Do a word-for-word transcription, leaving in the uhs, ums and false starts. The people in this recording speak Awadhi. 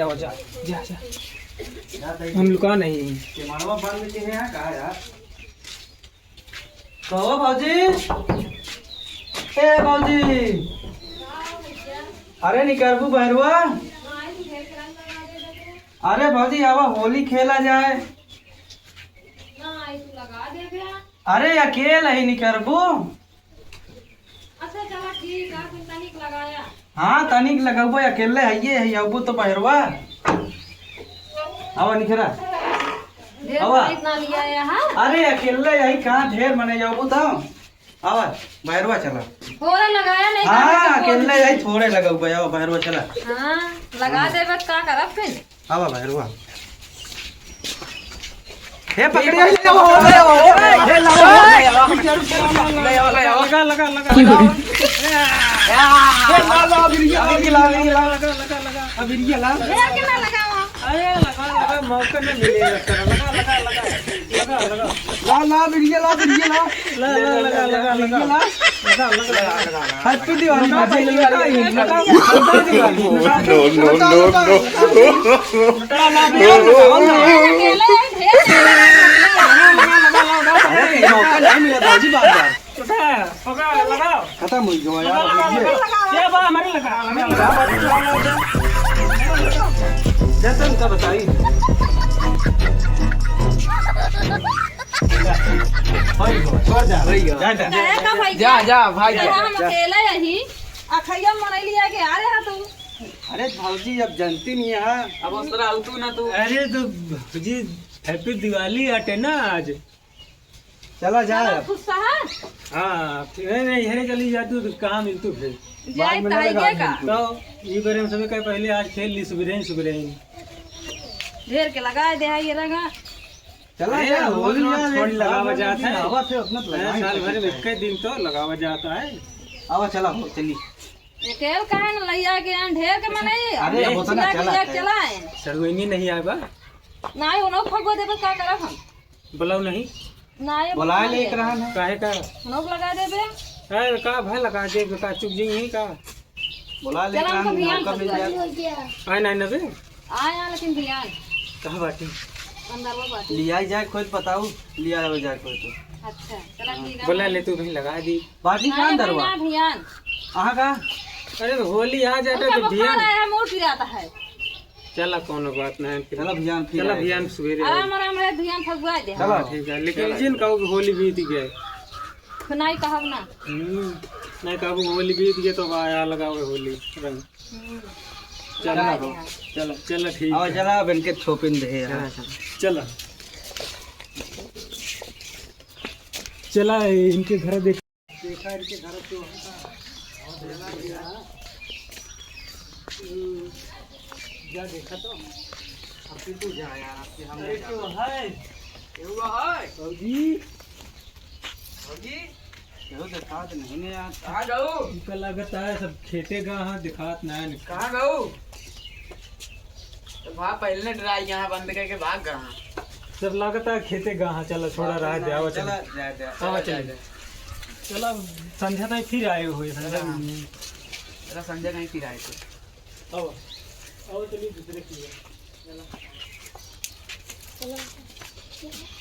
जा, जा, जा, जा। हम लुका नहीं। केमरवा बंद के है, कहाँ यार? कहो भौजी, ए भौजी, अरे निकरबू बहरवा। अरे भौजी, आवा होली खेला जाए। अरे अकेल ही निकरबू। अच्छा, चला ठीक है, तुम तनिक लगाया। हाँ, तनिक लगउबे, अकेले हइये है, अबू तो बहरवा। आवा निकरा। ढेर आवा। इतना लिया है, हाँ? अरे अकेले यही कहाँ ढेर मने जाबू तो। आवा, बहरवा चला। थोड़ा लगाया नहीं हाँ, था, अकेले यही थोड़े लगउबे, आवा बहरवा चला। हाँ, लगा हाँ। देबे, का करब फिर? आवा भाई, रुआ। हे, पकड़िया, ले आओ, ले आओ, ले आओ। लगा, लगा, लगा, लगा। हे, ला, ला, अबीरिया, अबीरिया, ला, ला, ला। लगा, लगा, लगा। अबीरिया, ला। अरे, लगा, लगा, मौका नहीं मिलेगा, लगा, लगा, लगा। लगा, लगा। ला, ला, अबीरिया, ला, अबीरिया, ला। ला, ला, लगा, लगा, लगा। अबीरिया, ला। लगा, लगा, लगा। Happy Diwali। Happy Diwali। No, no, no, no। अरे, मौका नहीं मिला, बाबूजी, बार बार। खत्म हो गया यार, ये। क्या बात, हमारे लगा, लगा, लगा। जैसे उनका बताइए। भाई, छोड़ जा, भाई, जा, जा। काहे का भाई? जा, जा, भाई, जा। हम अकेला यही। अखैया मनई लिया के आ रहे हैं तू। अरे भौजी, अब जानती नहीं है। अब उस तरह आऊ तू ना तू। अरे तो भौजी, Happy Diwali आटे ना आज। चला जाए चला, अब। खुश रहा। हाँ, फिर नहीं, नहीं, हेरे चली जा तू, तो कहाँ मिलतू फिर? जाए बाद में ना ताई लगा के का? मिलतू। तो ई बारे में सबे कहे पहले आज खेल ली सुबह, सुबह। ढेर के लगा दे है ये रंगा। चला अरे, जाए, रोज होली रोज है, थोड़ी एक लगावा साल जाता है। हवा से उतना तो हैं, लगाए साल भर में सकते हैं। एक दिन तो लगावा जाता है। आवा, चला, हो, चली। अकेल काहे न लइया के आन ढेर के मनई, अरे, अब उतना चिल्ला के चला, लिया चला। चला है। सड़ुआइनी नहीं आए बा? नहीं, उन्हों फगो देबे, का करब हम? बुलाओ नहीं। ना, ये बोलाए बुलाए लेके रहा है। काहे का? नोक लगा देबे। अरे का भाई लगा देबे का, चुप जी यहीं का? बोला ले चला, काम हमको भियान नौका मिल फंसवा जाए। दे। आए ना नबे। आए यहाँ लेकिन भियान। कहाँ बाटी? अंदर वो बाटी। लिया जाए कोई बताओ, लिया जाए कोई तो। अच्छा, चला ठीक है। बोला ले तू भाई लगा दी। बाटी ना, कहाँ ये अंदर भाई हुआ? ना भियान। कहाँ का? अरे तो होली आ जाता उनका तो बुखार भियान। आया है, मुंह पिराता है। चला, कौनो बात नहीं, फिर चला भियान, फिर चला आए। भियान सवेरे आराम, आराम रहे, भियान फगुआ दे। चला। हाँ, ठीक है, लेकिन चला। जिन कहो कि होली बीत गए। फिर नहीं कहब ना। हम्म, नहीं कहब होली बीत गए तो आया लगाओ होली रंग। हम्म। चला, चला। चला, चला, ठीक आओ, है। चला, अब इनके छोपिन दे यार। चला, चला। चला। चला, इनके घर देख। देखा इनके घर क्यों है? जा देखा तो। अब फिर तू जा यार, अब फिर हम अरे जा। क्यों है? क्यों है? भौजी। भौजी। क्यों दिखात नहीं ने यार? कहाँ गऊ? इनका लगत है सब खेते गा हाँ, दिखात ना है। कहाँ गऊ? तो भाग पहले डराई यहाँ बंद करके भाग गया। सब लागत है खेते गा हाँ, चला छोड़ा रहा दे, आवा चला। चला, जा, जा, आवा चला, चला। जा। चला, संध्या ताई फिर आए हुए, संध्या चला, हाँ। नहीं। चला, संध्या ताई फिर आए थे। आओ, आओ, चलिए दूसरे की है। चला। चला।